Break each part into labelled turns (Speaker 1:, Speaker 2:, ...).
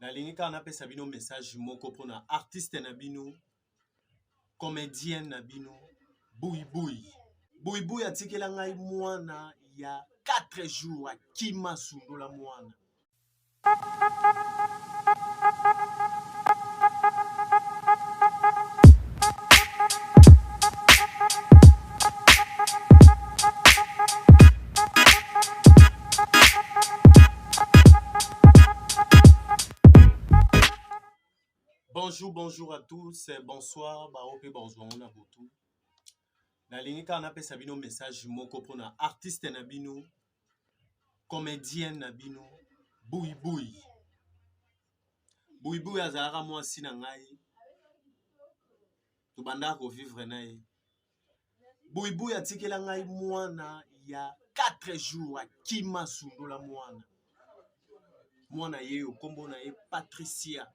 Speaker 1: Nalingi kaka napesa bino message moko mpona artiste na bino, comedienne na bino, Buyi Buyi. Buyi Buyi atikela ngai mwana ya 4 jours, akima asundola mwana. Bonjour, bonjour à tous, bonsoir, ba ope bonjour na butu. Nalingi kaka napesa bino message moko mpona artiste na bino, comedienne na bino, Buyi Buyi. Buyi Buyi azalaka mwasi na ngai, tobandaka kovivre na ye. Buyi Buyi atikela ngai mwana ya 4 jours, akima asundola mwana. Mwana ye oyo kombo na ye Patricia,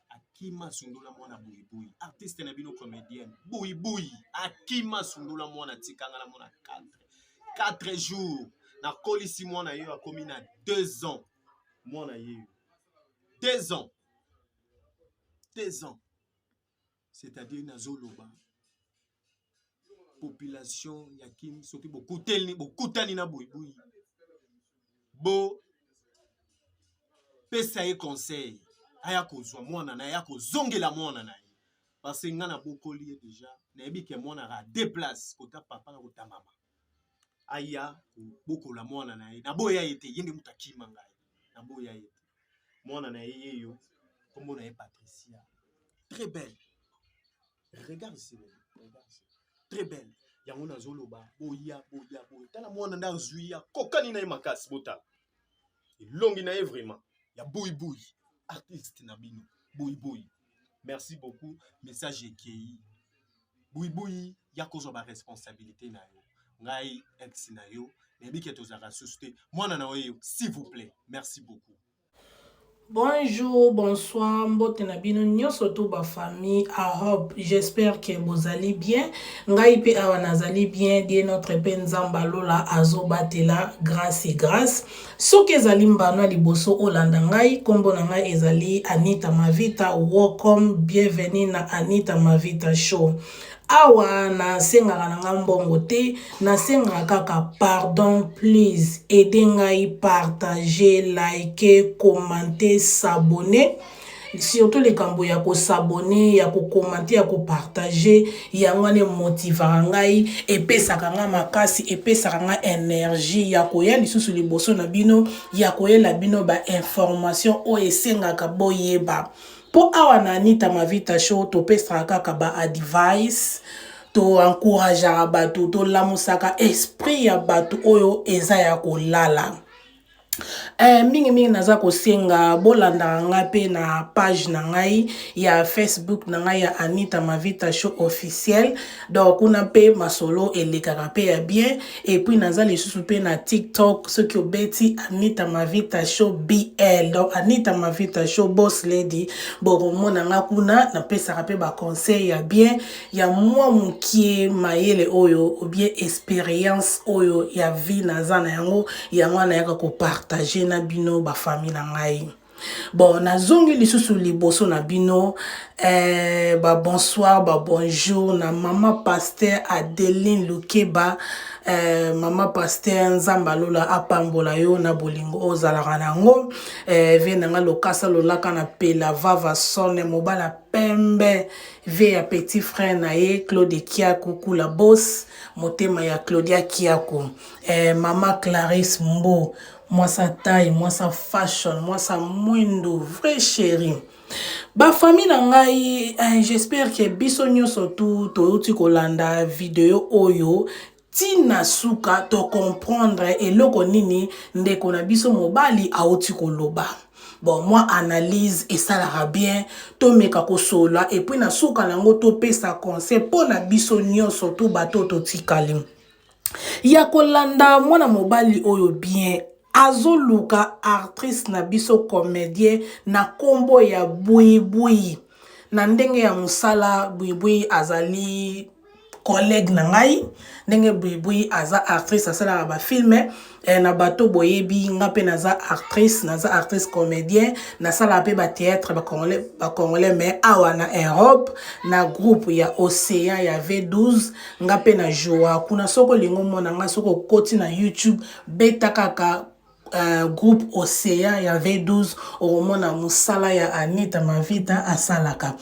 Speaker 1: akima asundola mwana Buyi Buyi. Artiste na bino comedienne Buyi Buyi akima asundola mwana, atika ngai na mwana 4 jours. Nakolisi mwana ye oyo akomi na 2 ans. Mwana ye oyo 2 ans, 2 ans, c'est-à-dire nazoloba population ya Kin, soki bokutani, bokutani na Buyi Buyi, bo pesa ye conseil aya kozwa mwana na ye, aya kozongela mwana na ye, parce que nga nabokoli ye déjà, nayebi ke mwana aka deux places, kota papa na kota mama, aya kobokola mwana na ye. Naboya ye te, ye nde moto akima ngai, naboya ye te. Mwana na ye yeyo, kombo na ye Patricia, très belle, regarde ici, regarde ici, très belle. Yango nazoloba, boya boya boya, tala mwana nde azwi ya kokani na ye makasi, botala elongi na ye vraiment ya Buyi Buyi, artiste na bino Buyi Buyi. Merci beaucoup, message ekei. Buyi Buyi, ya kozwa ba responsabilité na yo, ngai ex na yo, nayebi ke tozalaka susu te, mwana na yo, s'il vous plaît, merci beaucoup.
Speaker 2: Bonjour, bonsoir, mbote na bino nyonso tout ba famille à hope. J'espère que bozali bien. Ngai pe awa nazali bien, Dieu notre pe Nzamba lola azobatela grâce et grâce. Soki ezali mbano ya liboso olanda ngai, kombo na ngai ezali Anita Mavita. Welcome, bienvenue na Anita Mavita Show. Awa nasengaka na nga mbongo te, nasengaka kaka pardon, please aide ngai, partager, liker, commenter, s'abonner. Surtout likambo ya kosabone, ya kokomante, ya kopartage, yango wana emotivaka ngai, epesaka ngai makasi, epesaka ngai energie ya koya lisusu liboso na bino, ya koyela bino ba information oyo esengaka boyeba. Po awa na Anita Mavita Show topesaka kaka ba advice, to encourageaka bato, tolamusaka esprit ya bato oyo eza ya kolala. Mingi mingi naza kosenga bolandaka ngai mpe na page na ngai ya Facebook na ngai ya Anita Mavita Show officiel. Donc kuna mpe masolo elekaka mpe ya bien. Et puis naza lisusu mpe na TikTok, soki obeti Anita Mavita Show BL, donc Anita Mavita Show Boss Lady, bokomona nga kuna. Napesaka mpe ba conseil ya bien, ya mwa mokie mayele oyo ou bien experience oyo ya vie naza na yango, yango wana nayaka kopartage na bino ba famille na ngai. Bon, nazongi lisusu liboso na bino, ba bonsoir, ba bonjour na mama pasteur Adeline Lukeba. Mama pasteur, Nzambe alola apambola yo na bolingo oyo ozalaka na yango. Vie na nga lokasa lolaka na pela vava sone mobala pembe, vie ya petit frère na ye Claude Kiaku kula boss, motema ya Claudia Kiaku. Mama Clarisse Mbo, mwasa taille, mwasa fashion, mwasa mwindu, vrai chérie. Ba famille na ngai, j'espère que biso nyonso tu toyuti kolanda video oyo tina suka to comprendre eloko nini ndeko na biso mobali auti koloba. Bon, moi analyse esalaka bien, tomeka kosolola et puis na suka nango topesa conseil mpo na biso nyonso tu bato totikali. Ya kolanda mwana mobali oyo bien, azoluka actrice na biso comédien na kombo ya Buyi Buyi. Na ndenge ya mosala, Buyi Buyi azali collègue na ngai ndenge Buibui aza actrice asalaka ba film eh, na bato boyebi nga mpe naza actrice, naza actrice comédien, nasalaka mpe ba théâtre ba congolais, ba congolais mais awa na Europe na groupe ya Océan ya V12 nga mpe na joua kuna. Soki olingi omona nga, soki okoti na YouTube, beta kaka groupe Océan ya V12, okomona mosala ya Anita Mavita asalaka.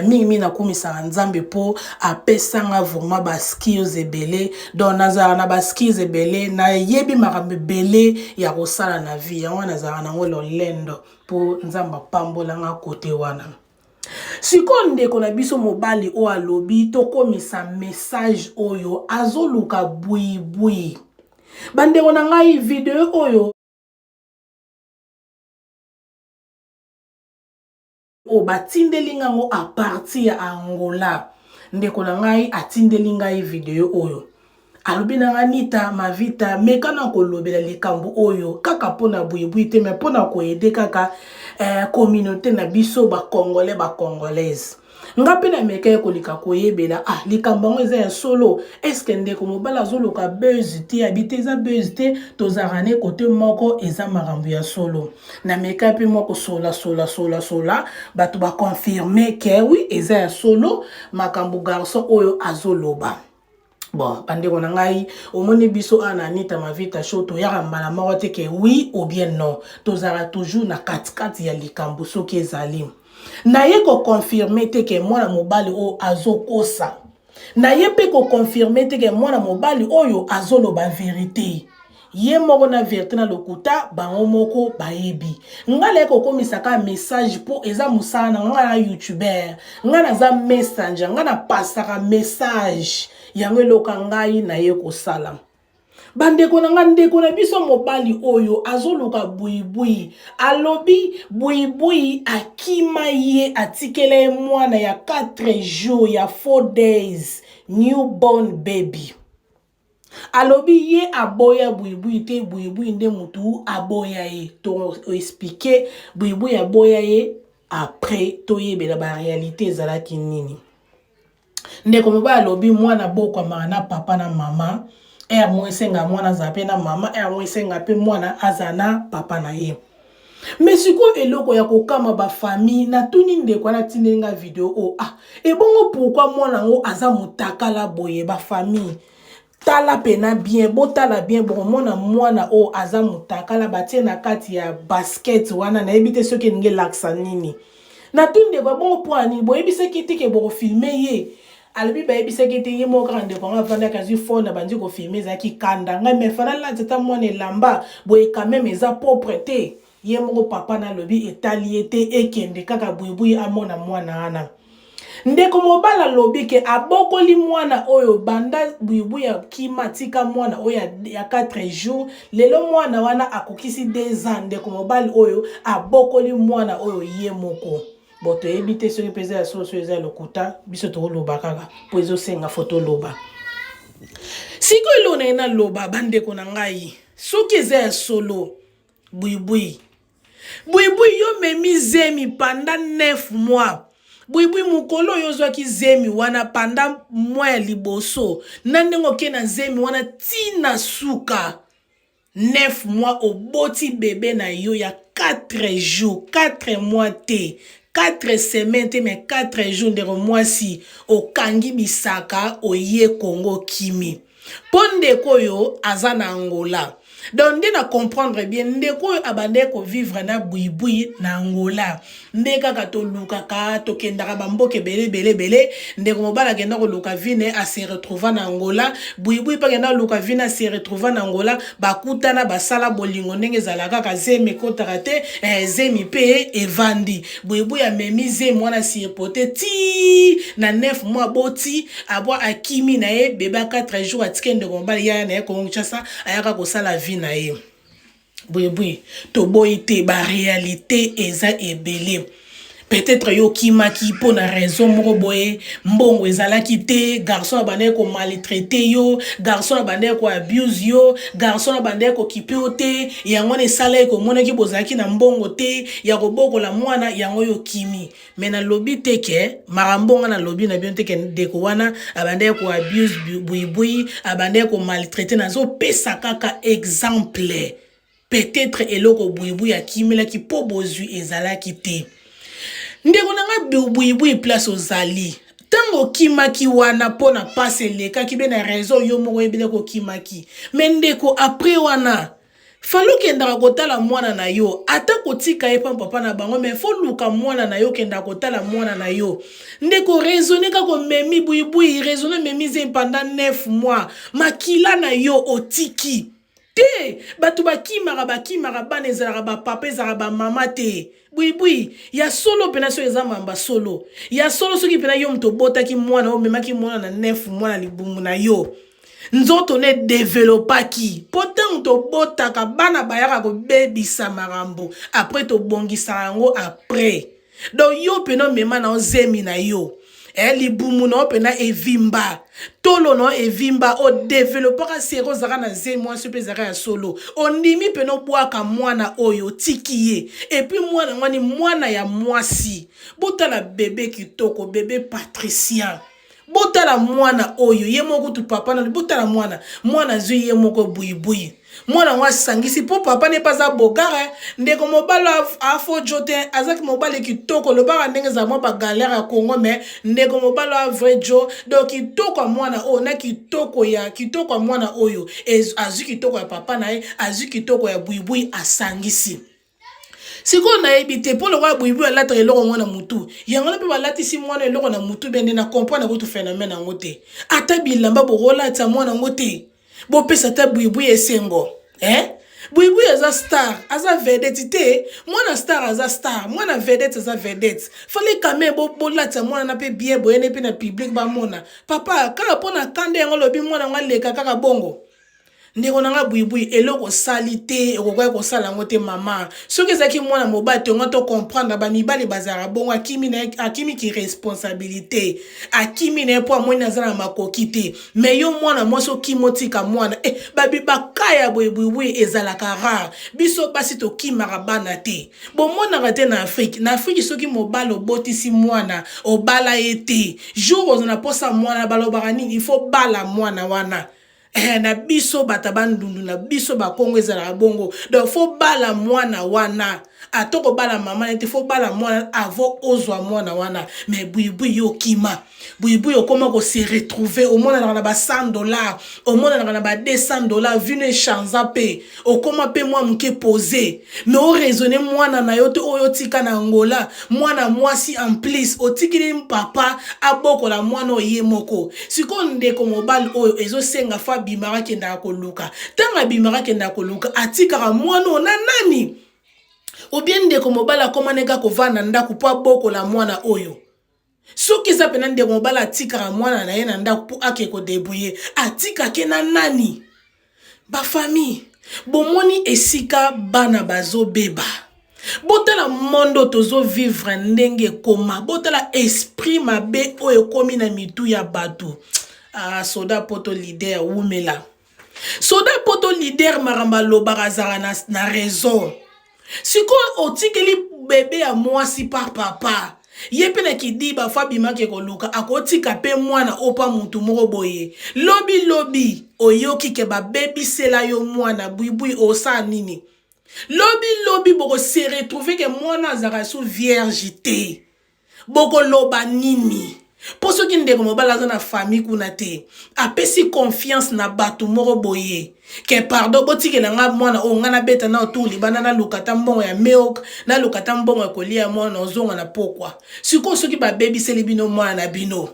Speaker 2: Mingimingi nakumisaka Nzambe mpo apesanga vraiment ba skills ebele. Donc nazalaka na ba skills ebele, nayebi makambo ebele ya kosala na vie yango, nazalaka nango lolendo mpo Nzambe apambolanga kote wana. Sikoyo ndeko na biso mobali oyo alobi tokomisa message oyo azoluka buibui. Bandeko na ngai, video oyo oyo batindeli ngango à partir ya Angola. Ndeko na ngai atindeli ngai video oyo, alobi na ngai: "Nita Mavita, meka na kolobela likambo oyo kaka mpona buibui te, mais mpona koaider kaka communauté na biso bacongolais, bacongolaise." Nga mpe na meka ye kolika koyebela: ah, likambo yango eza ya solo? Est-ce ndeko mobali azoluka buzz te? Abi te, eza buzz te, tozalaka ne kote moko, eza makambo ya solo. Na meka mpe mwa kosola sola sola sola, bato baconfirmer que oui, eza ya solo makambo garçon oyo azoloba. Bon, bandeko na ngai, omoni biso awa na Anita Mavita Show, toyaka mbala moko te que oui ou bien non. Tozalaka toujours na katikati ya likambo. Soki ezali naye koconfirmer te que mwana mobali oyo azokosa, naye mpe koconfirmer te que mwana mobali oyo azoloba vérité. Ye moko na vérité na lokuta, bango moko bayebi. Ngai naye kokomisaka message mpo eza mosala na ngai na youtuber. Ngai naza messenger, ngai napasaka message yango. Eloka ngai naye kosala, bandeko na ngai, ndeko na biso mobali oyo azoluka buibui alobi buibui akima ye, atikela ye mwana ya 4 jours, ya 4 days, newborn baby. Alobi ye aboya buibui te, buibui nde motu aboya ye. Toexpliquer buibui aboya ye, après toyebela baréalité ezalaki nini. Ndeko mobali alobi mwana bokwamaka na papa na mama. Ere moko esenga mwana azala mpe na mama, ere moko esenga mpe mwana azala na papa na ye. Mais sikoyo eloko ya kokama, bafamille, natuni ndeko wana atindeli nga video oyo: ah, ebongo pourquoi mwana yango aza motakala boye? Bafamille, tala pena bien, botala bien, bokomona mwana oyo aza motakala, batie na kati ya basket wana. Nayebi te soki elingi elakisa nini. Natuni ndeko: ebongo mpo ya nini boyebisaki te que bokofilmer ye? Alobi bayebisaki te, ye moko kaka ndeko yango avandaki, azwi phone, abandi kofilmer. Ezalaki kanda ngai, mais fana lati ata mwana elamba boye, quand même eza propre te. Ye moko papa nalobi etali ye te, ekende kaka buibui amona mwana wana. Ndeko mobali alobi que abokoli mwana oyo banda buibui akima, atika mwana oyo ya 4 jours. Lelo mwana wana akokisi 2 ans. Ndeko mobali oyo abokoli mwana oyo ye moko. Bon, toyebi te soki mpe eza ya solo, soki eza ya lokuta. Biso tokoloba kaka mpo ezosenga fo toloba. Sikoyo eloko na ye naloba, bandeko na ngai, soki eza ya solo, buibui, buibui, yo memi zemi pendant 9 mois. Buibui, mokolo oyo ozwaki zemi wana, pendant mois ya liboso na ndenge okei na zemi wana ntina suka 9 mois, oboti bébé na yo ya 4 jours, 4 mois te, 4 semaines te, mais 4 jours. Ndeko mwasi, okangi bisaka, oye Kongo, kimi mpo ndeko oyo aza na Angola. Donc nde na comprendre bien, ndeko oyo abandaki kovivre na buibui na Angola. Nde kaka tolukaka, tokendaka bamboka ebele ebele ebele. Ndeko mobali akenda koluka vie na ye, ase retrouva na Angola. Buibui mpe akenda koluka vie na ye, ase retrouva na Angola. Bakutana, basala bolingo ndenge ezala kaka, zemi ekotaka te, zemi mpe evandi. Buibui amemi zemi wana, supporte ti na 9 mois, boti abwa, akimi na ye bébé ya 4 jours, atiki ndeko mobali yaya na ye Kongo Kinshasa, ayaka kosala vie na ye. Buibui, toboyi te, baréalité eza ebele. Peut-etre yo okimaki mpo na raison moko boye, mbongo ezalaki te, garçon abandaki ko maltraiter yo, garçon abandaki ko abuse yo, garçon abandaki kokipe yo te, yango wana esalaki ke omonaki bozalaki na mbongo te ya kobokola mwana, yango yo okimi. Mais nalobi te ke makambo nga nalobi na bino te ke ndeko wana abandaki ko abuse buyibuyi, abandaki ko maltraiter, nazopesa kaka exemple. Peut-etre eloko buyibuyi akimelaki po bozwi ezalaki te. Ndeko na nga buyibuyi place ozali tango okimaki wana po na pasi elekaki be na raison yo moko oyebelaki okimaki mais ndeko après wana fallait okendaka kotala mwana na yo ata kotika ye pa papa na bango mais faut luka mwana na yo okendaka kotala mwana na yo ndeko raisonne kaka omemi buyibuyi raisonne omemi zemi pendant 9 mois makila na yo otiki Te batu bakimaka bakimaka bana ezalaka ba papa ezalaka ba mama te buibui ya solo pena soki eza mamba solo ya solo soki pena yo moto obotaki mwana omemaki mwana na 9 mwana libumu na yo nzoto ne developaki mpo ntango tobotaka bana bayaka kobebisa makambo apres tobongisaka yango apres Donc yo pena omema na yo zemi na yo eh, libumu na yo pena evimba tolo na yo evimba odevelopaka sere ozalaka na zemi mwasi mpe ezalaka ya solo ondimi pena obwaka mwana oyo otiki ye epuis mwana yango ani mwana ya mwasi botala bebe kitoko bebe patricien Botala mwana oyo ye moko kutu papa na botala mwana mwana azwi ye moko buibui mwana yango asangisi mpo papa ne mpe aza bogare ndeko mobali afojo te azaki mobali kitoko lobaka ndenge ezala mwa bagalere ya congo me ndeko mobali a vrai jo donc kitoko ya mwana oyo na kitoko ya kitoko ya mwana oyo azwi kitoko ya papa na ye azwi kitoko ya buibui asangisi Sikoyo nayebi te po lokola buyibuyi alataka eloko ngo na mutu yango wana pe balatisi mwana eloko na mutu bien nde na comprendre kutu phenomène yango te ata bilamba bokolatisa mwana ngo te bopesa ata buyibuyi esengo eh buyibuyi aza star aza vedette te mwana star aza star mwana vedette aza vedette fallait quand même bolatisa mwana na pe bien boyene pe na public bamona papa kaka po na kanda yango olobi mwana ngo aleka kaka bongo Ndeko na nga buibui eloko osali te okokaki kosala yango te mama soki ezalaki mwana mobali tonga to comprendre ba mibali bazalaka bongo akimi na akimi ki responsabilite akimi na ye mpo amoni aza na makoki te mais yo mwana mwasi okimi otika mwana eh, babi bakaya boye buibui ezalaka rare biso basi tokimaka bana te bomonaka te na afrike na afrike soki mobali obotisi mwana obala ye te jour oza na mposa mwana balobaka nini il faut bala mwana wana Eh, na biso bata bandundu na biso bakongo ezalaka bongo donc fo bala mwana wana ata okobala mama nete fo bala mwana avant ozwa mwana wana mais buibui yo okima buibui okoma ko se retrouver omonanaka na ba 100 dollars omonanaka na ba 200 dollars vino echanza mpe okoma mpe mwa moke pose mais oraisonne mwana na yo te oyo otika na angola mwana mwasi en plus otikili papa abokola mwana oyo ye moko sikoyo ndeko mobali oyo ezosenga fo abimaka akendaka koluka ntango abimaka akendaka koluka atikaka mwana oyo na nani obie ndeko mobali akoma neka kovanda ndako mpo abokola mwana oyo Soki eza pena ndeko mobali atikaka mwana na ye na ndako po ake ko debrouiller, atikake na nani? Ba famille, bomoni esika bana bazo beba. Botala monde oyo tozo vivre ndenge ekoma, botala esprit mabe oyo ekomi na mitu ya batu. Ah, soda poto leader wumela. Soda poto leader makambo alobaka azalaka na, na raison. Sikoyo otikeli bebe ya mwasi pa papa ye mpe na kidiba fo abimaki koluka akotika mpe mwana oyo pa mutu moko boye lobi lobi oyoki ke babebisela yo mwana buibui osala nini lobi lobi boko se retrouver ke mwana azalaka su vierge te Bokoloba nini? Po soki ndeko mobali aza na famille kuna te, apesi confiance na batu moko boye ke pardon botikela nga mwana oyo nga nabeta nao tour libanda naluka ata mbongo ya milk, naluka ata mbongo ya kolia ya mwana naozonga na pokwa. Sikoyo soki babebiseli bino mwana na bino,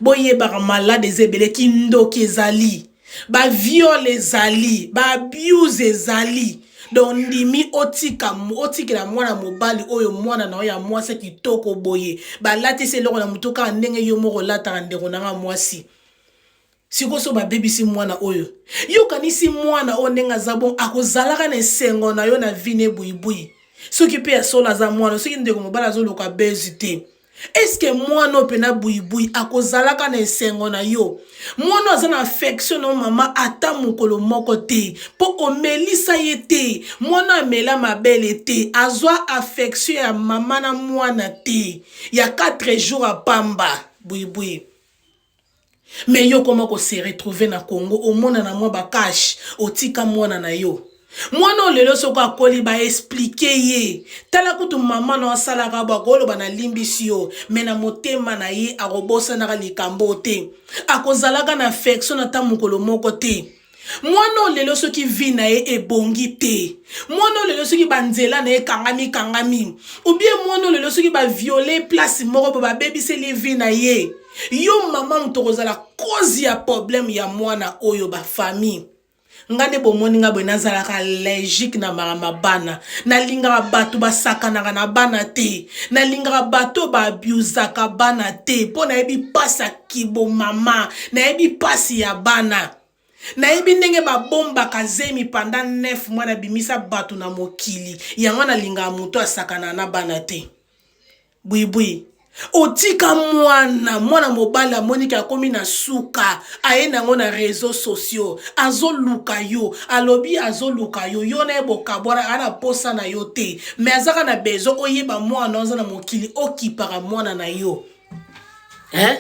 Speaker 2: boyebaka malade eza ebele, kindoki ezali. Ba viol ezali, ba abuse ezali. Donc ndimi otika otikela mwana mobali oyo mwana na yo ya mwasi kitoko boye balatisi eloko na motu kaka ndenge yo moko olataka ndeko na nga mwasi. Sikoyo so babebisi mwana oyo yo okanisi mwana oyo ndenge aza bon akozalaka na esengo na yo na vie ne buibui. Soki mpe ya solo aza mwana, soki ndeko mobali azoluka bezi te, eske mwana oyo mpena buibui akozalaka na esengo na yo? Mwana oyo aza na affection na yo mama ata mokolo moko te, mpo omelisa ye te. Mwana oyo amela mabele te, azwa affection ya mama na mwana te ya 4 jours apamba buibui. Mais yo okoma ko se retrouver na Congo, omona na mwa ba cash, otika mwana na yo. Mwana oyo lelo soki akoli ba expliquer ye, tala kutu mama na yo asalaka bo, akoloba nalimbisi yo, mais na motema na ye akobosanaka likambo oyo te. Akozalaka na affection ata mokolo moko te. Mwana oyo lelo soki vie na ye ebongi te, mwana oyo lelo soki banzela na ye ekangami kangami, ou bien mwana oyo lelo soki ba viole place moko bo babebiseli vie na ye, yo mama moto okozala cause ya problème ya mwana oyo. Ba famille nga nde bomoni nga boye, nazalaka allergique na makambo ya bana. Nalingaka bato basakanaka na bana te, nalingaka bato baabusaka bana te, mpo nayebi mpasi ya kibomama, nayebi mpasi ya bana, nayebi ndenge babombaka zemi pendant 9 mois, nabimisa bato na mokili. Yango nalingaka moto asakana na bana te. Buibui otika mwana, mwana mobali amoniki akomi na suka, aye nango na réseaux sociaux, azoluka yo, alobi azoluka yo, yo na ye bokabwana, aa na posa na yo te, mais azaka na besoin oyeba mwana aza na mokili, okipaka mwana na yo, hein?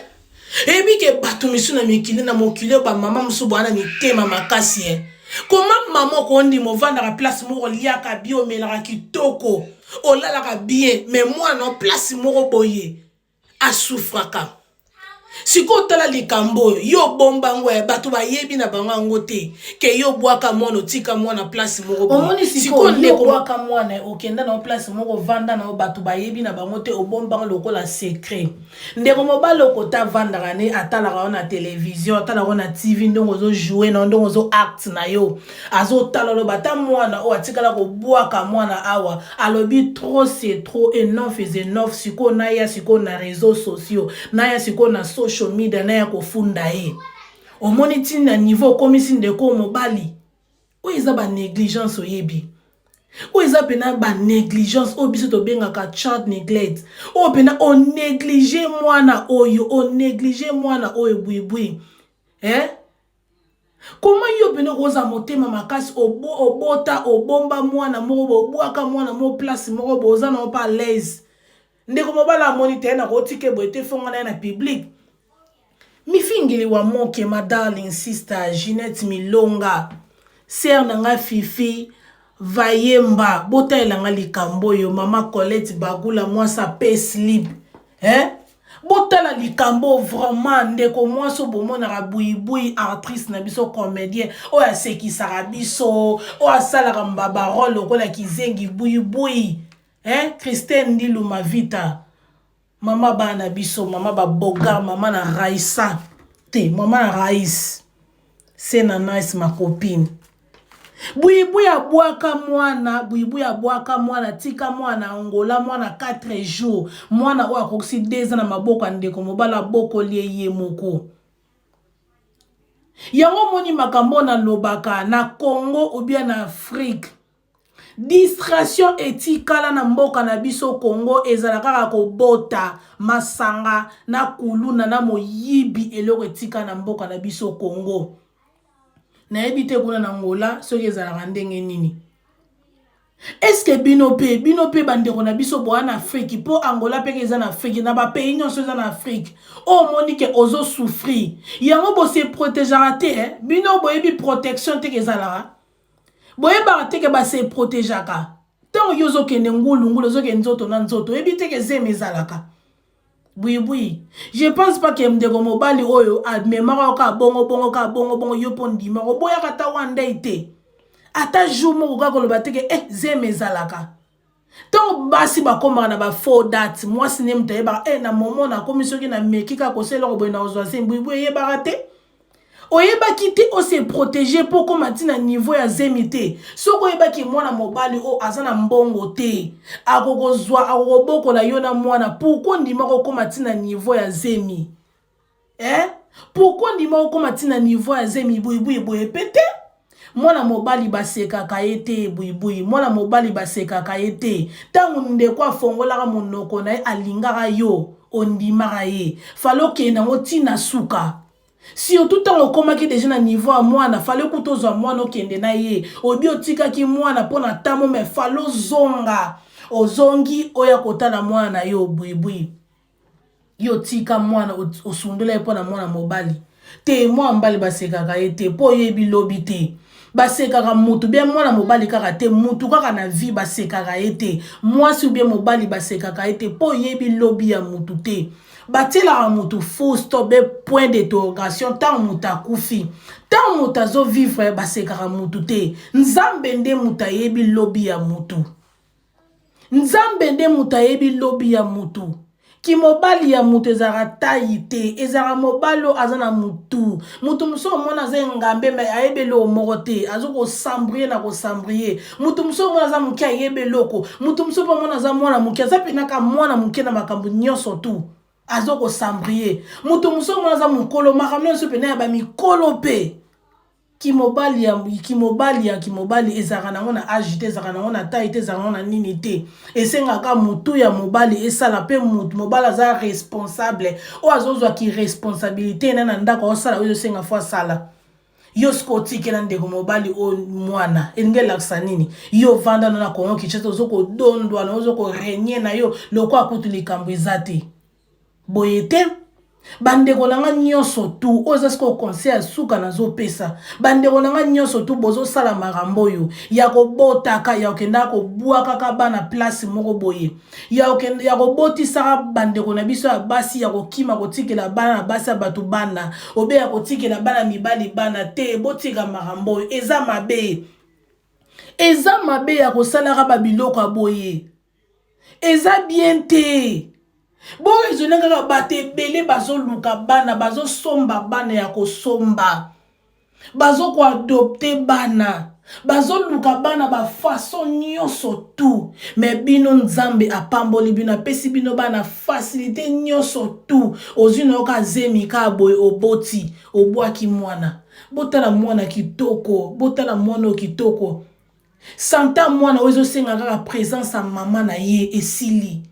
Speaker 2: Eyebi ke bato misusu na mikili, na mokili oyo, bamama mosusu boya na mitema makasi, eh. Koma mama okondima ovandaka place moko, oliaka bien, omelaka kitoko, olalaka bien, mais mwana place moko boye asufraka. Sikoyo tala likambo oyo yo obomba yango, ya bato bayebi na bango yango te ke yo obwaka mwana, otika mwana place moko boye. Omoni sikoyo yo obwaka mwana, okenda na yo place moko, ovanda na yo, bato bayebi na bango te, obomba yango lokola secret. Ndeko mobali okota avandaka ne atalaka yo na television, atalaka yo na TV, ndenge ozojoue na yo, ndenge ozo acte na yo, azotala, oloba ata mwana oyo atikala kobwaka mwana awa, alobi trop c'est trop, enough is enough. Sikoyo naya sikoyo na réseaux sociaux, naya sikoyo na social media, naya kofunda ye. Omoni ntina niveau okomisi ndeko mobali oyo, eza banégligence. Oyebi oyo eza mpena banégligence oyo biso tobengaka child neglect, oyo mpena onéglige mwana oyo, onéglige mwana oyo bwibwi, eh? Koma yo mpena okozala motema makasi, obota, obomba mwana moko, bobwaka mwana moko place moko, boza na yo pa l'aise. Ndeko mobali amoni te na kotika boye te, fonga na ye na public. Mifingili wa moke, ma darling sister Ginette Milonga, sœur na nga Fifi Vayemba, botalelanga likambo oyo. Mama Colette Bagula, mwasi ape slip, eh? Botala likambo vraiment. Ndeko mwasi oyo bomonaka buibui, actrice na biso, comédien oyo asekisaka biso, oyo asalaka babarole lokola kizengi, buibui, eh? Christine Ndilu Mavita, mama bana biso, mama babogar, mama na Raisa te, mama na Rais se na Nice, ma copine Buibui, abwaka mwana Buibui, abwaka mwana, tika mwana Angola, mwana 4 jours, mwana oyo akokisi 2 ans na maboko ya ndeko mobali, abokoli ye ye moko. Yango omoni makambo oyo nalobaka na Congo ou bien na Afrique, distraction etikala na mboka na biso Congo ezala kaka kobota, masanga na kuluna na moyibi. Eloko etikala na mboka na biso Congo, nayebi te kuna na Angola soki ezalaka ndenge nini. Eske bino mpe, bino mpe bandeko na biso boya na Afrike, mpo Angola mpeke eza na Afrike, na bapays nyonso eza na Afrike, oyo omoni ke ozosouffrir yango, bose protégeaka te, eh? Bino boyebi protection teke ezalaka, boyebaka teke base protégeaka. Ntango yo ozokende ngulungulu, ozokende nzoto na nzoto, oyebi teke zemi ezalaka. Bwibwi, je pense pas ke ndeko mobali oyo amemaka yo kaka bongo bongo, kaka bongo bongo, yo mpo ndima oboyaka ata one day te, ata jour moko kaka koloba te ke eh, zemi ezalaka. Ntango basi bakomaka na bafaux date, mwasi nde moto ayebaka eh, na momo nakomi, soki nameki kaka kosala eloko boye, nakozwa zemi. Bwibwi, eyebaka te, oyebaki te ose protéger mpo okóma ntina niveau ya zemi te. Soki oyebaki mwana mobali oyo aza na mbongo te, akokozwa, akokobokola yo na mwana, pourquoi ondima kokóma ntina niveau ya zemi, eh? Pourquoi ondima kokóma ntina niveau ya zemi? Boyeboye boye pe te. Mwana mobali basekaka ye te buibui, mwana mobali basekaka ye te. Ntango ndeko afongolaka monoko na ye alingaka yo, ondimaka ye. Fale okende yango ti na suka. Surtout ntango okomaki deja na niveau ya mwana, fale kutu ozwa mwana okende na ye. Obi otikaki mwana mpo na tamo me fale ozonga. Ozongi oya kotala mwana na yo buibui. Yo tika mwana osundola ye mpo na mwana mobali te. Mwana mobali basekaka ye te mpo oyebi lobi te. Basekaka mutu bien mwana mobali kaka te, mutu kaka na vie basekaka ye te. Mwasi ou bien mobali basekaka ye te mpo oyebi lobi ya mutu te. Batielaka mutu full stop be point d'interrogation ntango moto akufi. Ntango moto azovivre basekaka mutu te. Nzambe nde moto ayebi lobi ya mutu. Nzambe nde moto ayebi lobi ya mutu. Kimobali ya mutu ezalaka taille te, ezalaka mobali oyo aza na mutu. Mutu mosusu omona aza engambe me ayebi eloko moko te, azo kosambrie na kosambrie. Mutu mosusu omona aza moke ayebi eloko. Mutu mosusu mpe omona aza mwana moke, aza mpenza kaka mwana moke na makambo nyonso tu. Azo kosambrie. Mutu mosusu omona aza mokolo, makambo nyonso mpenza ya bamikolo mpe. Kimobali ya kimobali ya kimobali ezalaka nango na age te, ezalaka nango na taille te, ezalaka nango na nini te. Esengaka mutu ya mobali esala pe mutu mobali aza responsable oyo azozwa ki responsabilité na na ndako aosala oyo esenga fo asala. Yo siko otikela ndeko mobali oyo mwana elingi elakisa nini? Yo vanda na na Congo Kinshasa ozo kodondwa na ozo ko regner na yo lokola kutu likambo eza te. Boye te? Bandeko na nga nyonso tu, oyo eza sikoyo conseil ya suka nazopesa. Bandeko na nga nyonso tu, bozosala makambo oyo ya kobotaka, ya kokendaka kobwakaka bana place moko boye, ya kobotisaka bandeko na biso ya basi, ya kokima kotikela bana na basi ya bato bana, obe ya kotikela bana mibali bana te. Botika makambo oyo, eza mabe, eza mabe ya kosalaka ba biloko ya boye. Eza bien te. Bo raisonner kaka bato ebele bazoluka bana, bazosomba bana ya kosomba, bazo ko adopter bana, bazoluka bana ba façon nyonso tout. Mais bino Nzambe apamboli bino, apesi bino bana facilité nyonso tout. Ozwi na yo ka zemi ka boye oboti, obwaki mwana. Botala mwana kitoko, botala mwana oyo kitoko. Santa mwana oyo ezosenga kaka presence ya mama na ye esili.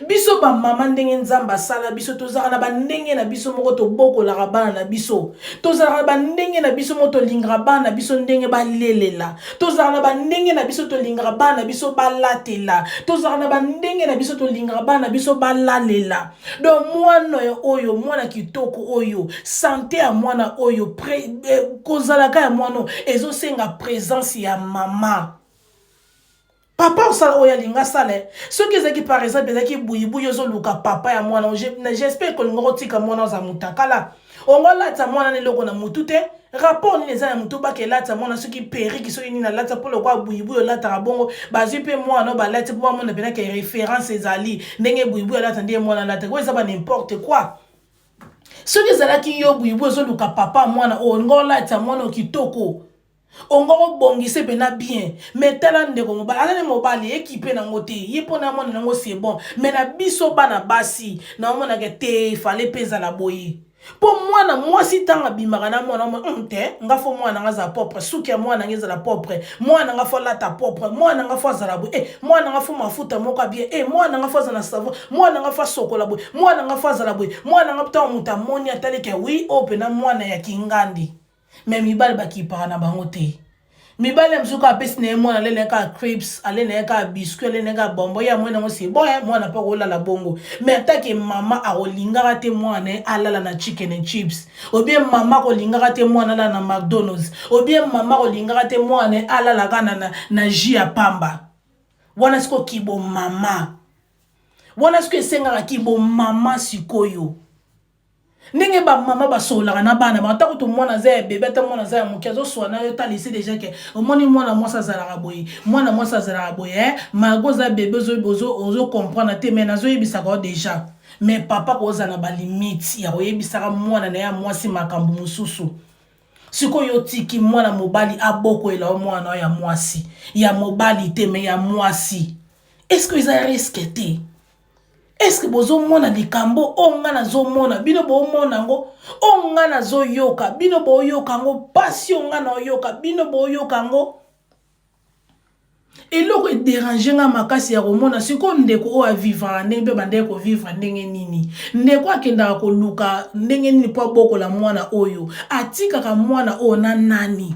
Speaker 2: Biso ba mama ndenge Nzambe asala biso tozalaka na bandenge na biso moko tobokolaka bana na biso. Tozalaka na bandenge na biso moko tolingaka bana na biso ndenge balelela. Tozalaka na bandenge na biso tolingaka bana na biso balatela. Tozalaka na bandenge na biso tolingaka bana na biso balalela. Donc mwana oyo, mwana kitoko oyo, sante ya mwana oyo, pre, eh, kozalaka ya mwana oyo ezosenga presence ya mama. Papa osala oyo alinga asala. Soki ezalaki par exemple ezalaki buyibuyi ozoluka papa ya mwana, j'espère kolinga kotika mwana oza mutakala. Ongo alatisa mwana na eloko na mutu te. Rapport nini eza na mutu baka elatisa mwana soki perruque soki nini alatisa mpo lokola buyibuyi olataka bongo bazwi mpe mwana oyo balati mpo bamona mpena ke référence ezali ndenge buyibuyi alata ndenge mwana alataka oyo eza ba n'importe quoi. Soki ezalaki yo buyibuyi ozoluka papa mwana oyo olinga olatisa mwana oyo kitoko ongo obongise mpena bien, mais tala ndeko mobali aza ne mobali ekipe nango te ye mpo na mwana nango c'est bon, mais na biso bana basi naomonaka te fale mpe ezala boye mpo mwana mwasi ntango abimaka na mwana te nga fo mwana nga azala propre, suki ya mwana nga ezala propre, mwana nga fo alata propre, mwana nga fo azala boye, eh, mwana nga fo mafuta moko ya bien, eh, mwana nga fo azala na savon, mwana nga fo asokola boye, mwana nga fo azala boye, mwana nga ntango moto amoni ataleke wi oyo mpena mwana ya kingandi. Mais mibali bakipaka na bango te. Mibali ya mosusu kaka apesi na ye mwana ale na ye kaka crisps, ale na ye kaka biscuit, ale na ye kaka bonbon, ye amoni yango c'est bon, mwana mpe akolala bongo. Mais atake mama akolingaka te mwana na ye alala na chicken and chips, ou bien mama akolingaka te mwana alala na McDonald's, ou bien mama akolingaka te mwana na ye alala kaka na, na, na jus ya pamba. Wana sikoyo kibo mama. Wana sikoyo esengaka kibo mama sikoyo. Ndenge ba mama basololaka na bana bango, ata kutu mwana aza ya bebe, ata mwana aza ya moke, azoswana na yo, talisi deja ke omoni mwana mwasi azalaka boye, mwana mwasi azalaka boye, eh, malgre oza bebe ozo comprendre te, mais nazoyebisaka yo deja. Mais papa kozala na ba limite ya koyebisaka mwana na ye ya mwasi makambo mosusu. Sikoyo otiki mwana mobali abokolela yo mwana ya mwasi, ya mobali te mais ya mwasi. Est-ce que eza risque te? Est-ce que bozomona likambo oyo nga nazomona? Bino bomona yango? Oyo nga nazoyoka, bino boyoka yango? Pasi oyo nga naoyoka, bino boyoka yango? Eloko ederange nga makasi ya komona sikoyo ndeko oyo avivraka ndenge mpe bandeki kovivre ndenge nini. Ndeko akendaka koluka ndenge nini mpo abokola mwana oyo? Atikaka mwana oyo na nani?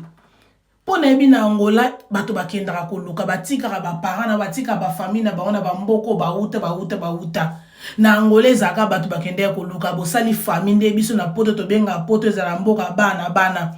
Speaker 2: Mpo nayebi na Angola bato bakendaka koluka, batikaka baparent na batikaka bafamille na bango na bamboka oyo bauta bauta bauta. Na Angola ezalaka bato bakendaka koluka, bosali famille nde biso na Poto tobengaka Poto ezala mboka bana bana.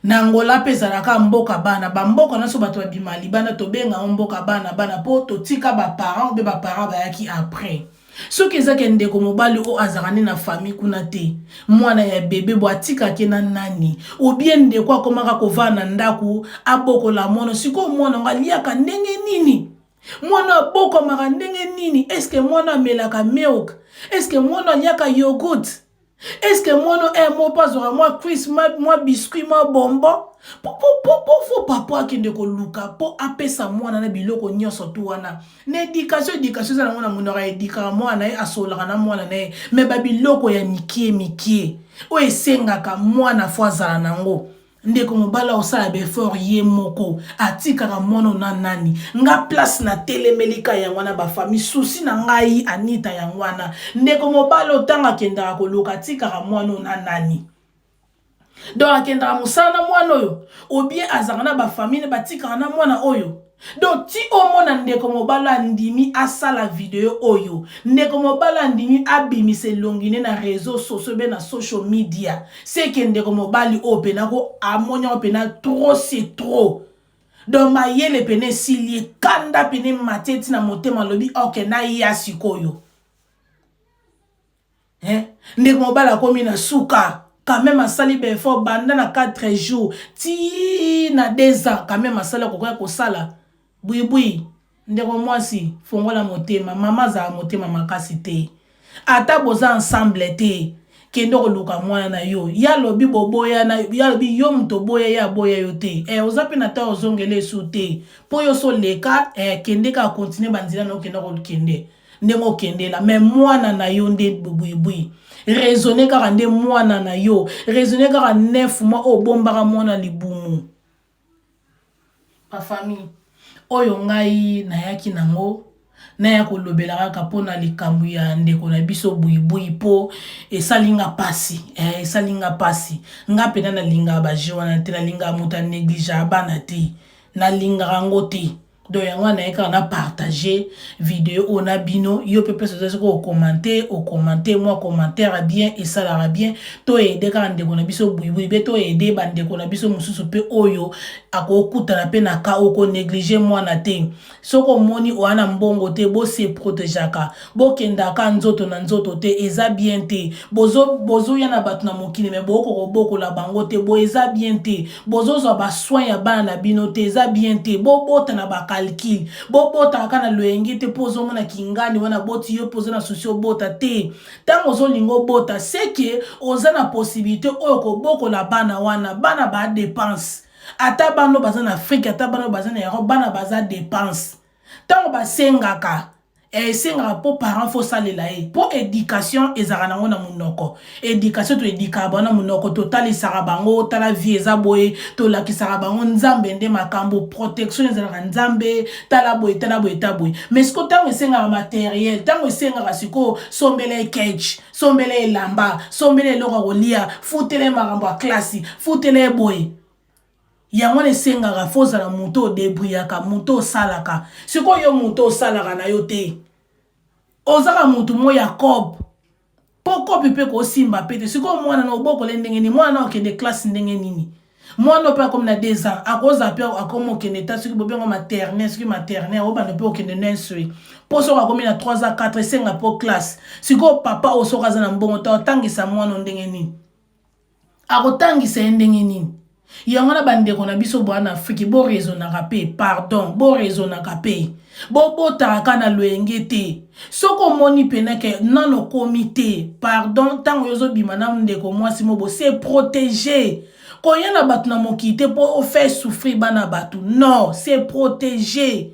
Speaker 2: Na Angola mpe ezalaka mboka bana, bamboka nyonso bato babima libanda tobenga yango mboka bana bana mpo totika baparent mpe baparent bayaki après. Soki eza ke ndeko mobali oyo azalaka nde na famille kuna te, mwana ya bebe bo atikake na nani? Ou bien ndeko akomaka kovanda na ndako abokola mwana, sikoyo mwana yango aliaka ndenge nini? Mwana abokomaka ndenge nini? Est-ce que mwana amelaka milk? Est-ce que mwana aliaka yogourt? Est-ce que mwana eh, mo mpo azwaka mwa crisp, mwa biscuit, mwa bonbon? Po fo papa akende koluka mpo apesa mwana na biloko nyonso tu wana. Na education, education eza nango na monoko, aedikaka mwana na ye, asololaka na mwana na ye, me babiloko ya mikie mikie oyo esengaka mwana fo azala nango. Ndeko mobali akosala baeffort ye moko, atikaka mwana na nani? Nga place na telemeli ka yango wana, bafamille souci na ngai Anita yango wana. Ndeko mobali oyo ntango akendaka koluka, atikaka mwana na nani? Donc akendaka mosala na mwana oyo, ou bien azalaka na bafamille batikaka na mwana oyo? Donc ti omona ndeko mobali andimi asala video oyo, ndeko mobali andimi abimisa elongi ne na réseau sociaux be na social media, c'est que ndeko mobali oyo pena ko amoni yango pena trop c'est trop. Donc mayele pena esili ye, kanda pena emati eti na motema, alobi ok, naya sikoyo. Eh? Ndeko mobali akomi na suka quand même, asali baeffort banda na 4 jours ti na 2 ans, quand même asali akokoya kosala buibui. Ndeko mwasi, fongola motema. Mama azala motema makasi te. Ata boza ensemble te, kende koluka mwana na yo. Ye alobi boboyana, ye alobi yo moto oboya ye, aboya yo te. Eh, oza mpe na ta ozongela esu te mpo yo so leka. Eh, kende kaka, continue banzela na okenda kokende ndenge okendela, me mwana na yo nde buibui. Raisonne kaka nde mwana na yo, raisonne kaka 9 mois oyo obombaka mwana libumu. Bafamille, oyo ngai nayaki nango naya kolobela kaka mpona likambo ya ndeko na biso buibui, mpo esali nga mpasi. Eh, esali nga mpasi. Nga mpena nalingaka baje wana te, nalingaka moto anégligeaka bana te, nalingaka yango te. Donc yango wana naye kaka na partage video oyo na bino. Yo mpe place oza, soki okommente, okommente mwa commentaire bien, esalaka bien. Toyede kaka ndeko na biso buibui mpe toyede bandeko na biso mosusu mpe oyo akokutana mpe na ka okonéglige mwana te. Soki omoni oya na mbongo te, bose protégeaka, bokendaka nzoto na nzoto te, eza bien te. Bozoya bozo na bato na mokili me bokoka kobokola bango te, bo eza bien te. Bozozwa basoin ya bana na bino te, eza bien te. Bobota na bacalcul, bobotaka kaka na loyenge te mpo ozomona kingani wana boti yo mpo oza na susi obota te. Ntango ozolinga obota, seke oza na possibilité oyo kobokola bana wana. Bana badepense, ata bana baza na Afrique, ata bana baza na Europe, bana baza dépense. Ntango basengaka, esengaka mpo parent fo salela ye, mpo éducation ezalaka nango na monoko. Éducation, toédikaka bango na monoko, totalisaka bango tala vie eza boye, tolakisaka bango Nzambe nde makambo, protection ezalaka Nzambe, tala boye, tala boye, ta boye. Mais siko ntango esengaka matériel, ntango esengaka sikoyo sombela ye ketch, sombela elamba, sombela eloko ya kolia, futela ye makambo ya klasi, futela ye boye, yango wana esengaka fo ozala moto odébrouillaka, moto osalaka. Sikoyo yo moto osalaka na yo te, ozaka motu mo ya cope, mpo kopi mpe kosimba mpe te. Sikoyo mwana na obokole ndenge nini? Mwana na okende classe ndenge nini? Mwana mpe akomi na 2 ans, akozala mpe akomi okende ta soki bobengo maternelle, soki maternelle obanda mpe okende nursery, mpo soki akomi na 3 ans, 4, esenga mpo classe. Sikoyo papa oyo soki aza na mbongo te, otangisa mwana ndenge nini? Akotangisa ye ndenge nini? Yango na bandeko na biso bwana Afrike, boraisonnaka mpe, pardon, boraisonnaka mpe, bobotaka kaka na loyenge te. Soki omoni pena ke nano okomi te, pardon, ntango yo ozobima na ndeko mwasi mo bo se protéger. Koya na bato na mokili te mpo ofaire souffrir bana bato, non, se protéger.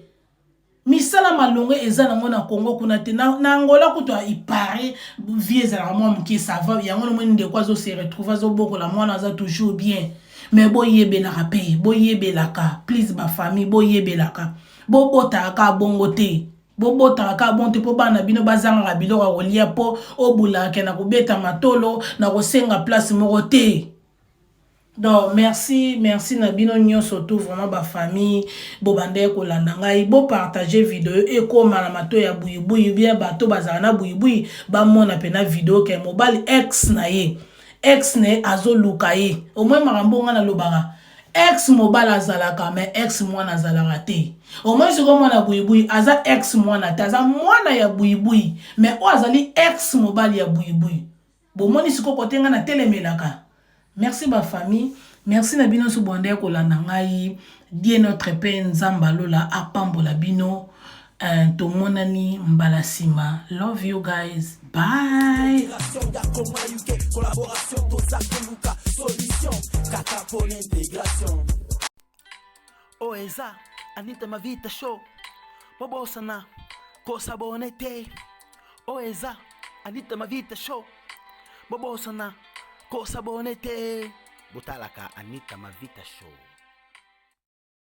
Speaker 2: Misala malonga eza nango na Congo kuna te. Na, na Angola kutu il paraît vie ezalaka mwa moke ça va. Yango nomoni ndeko azo se retrouver azobokola mwana aza toujours bien. Mais boyebelaka pe, boyebelaka please ba famille boyebelaka. Bobotaka kaka bongo te. Bobotaka kaka bongo te mpo bana na bino bazangaka biloko ya kolia mpo obulaka ke na kobeta matolo na kosenga place moko te. Donc merci merci na bino nyoso tout vraiment ba famille bobandaki kolanda ngai bo partager video ekoma na mato ya buyibuyi bien bato bazala na buyibuyi bamona pena video ke mobali ex na ye ex na ye azoluka ye omoi makambo ngai nalobaka ex mobali azalaka mais ex mwana azalaka te omoi sikoyo mwana buyibuyi aza ex mwana te aza mwana ya buyibuyi mais oyo azali ex mobali ya buyibuyi Bomoni sikoyo kote ngai natelemelaka. Merci ba famille. Merci na bino nso bwanda ya kolanda ngai. Dieu notre Père Nzambe alola apambola bino. Uh, tomonani mbala sima. Love you guys. Bye.
Speaker 3: Oyo eza Anita Mavita Show. Bobosana kosabone te. Oyo eza Anita Mavita Show. Bobosana kosabone te. Botalaka Anita Mavita Show.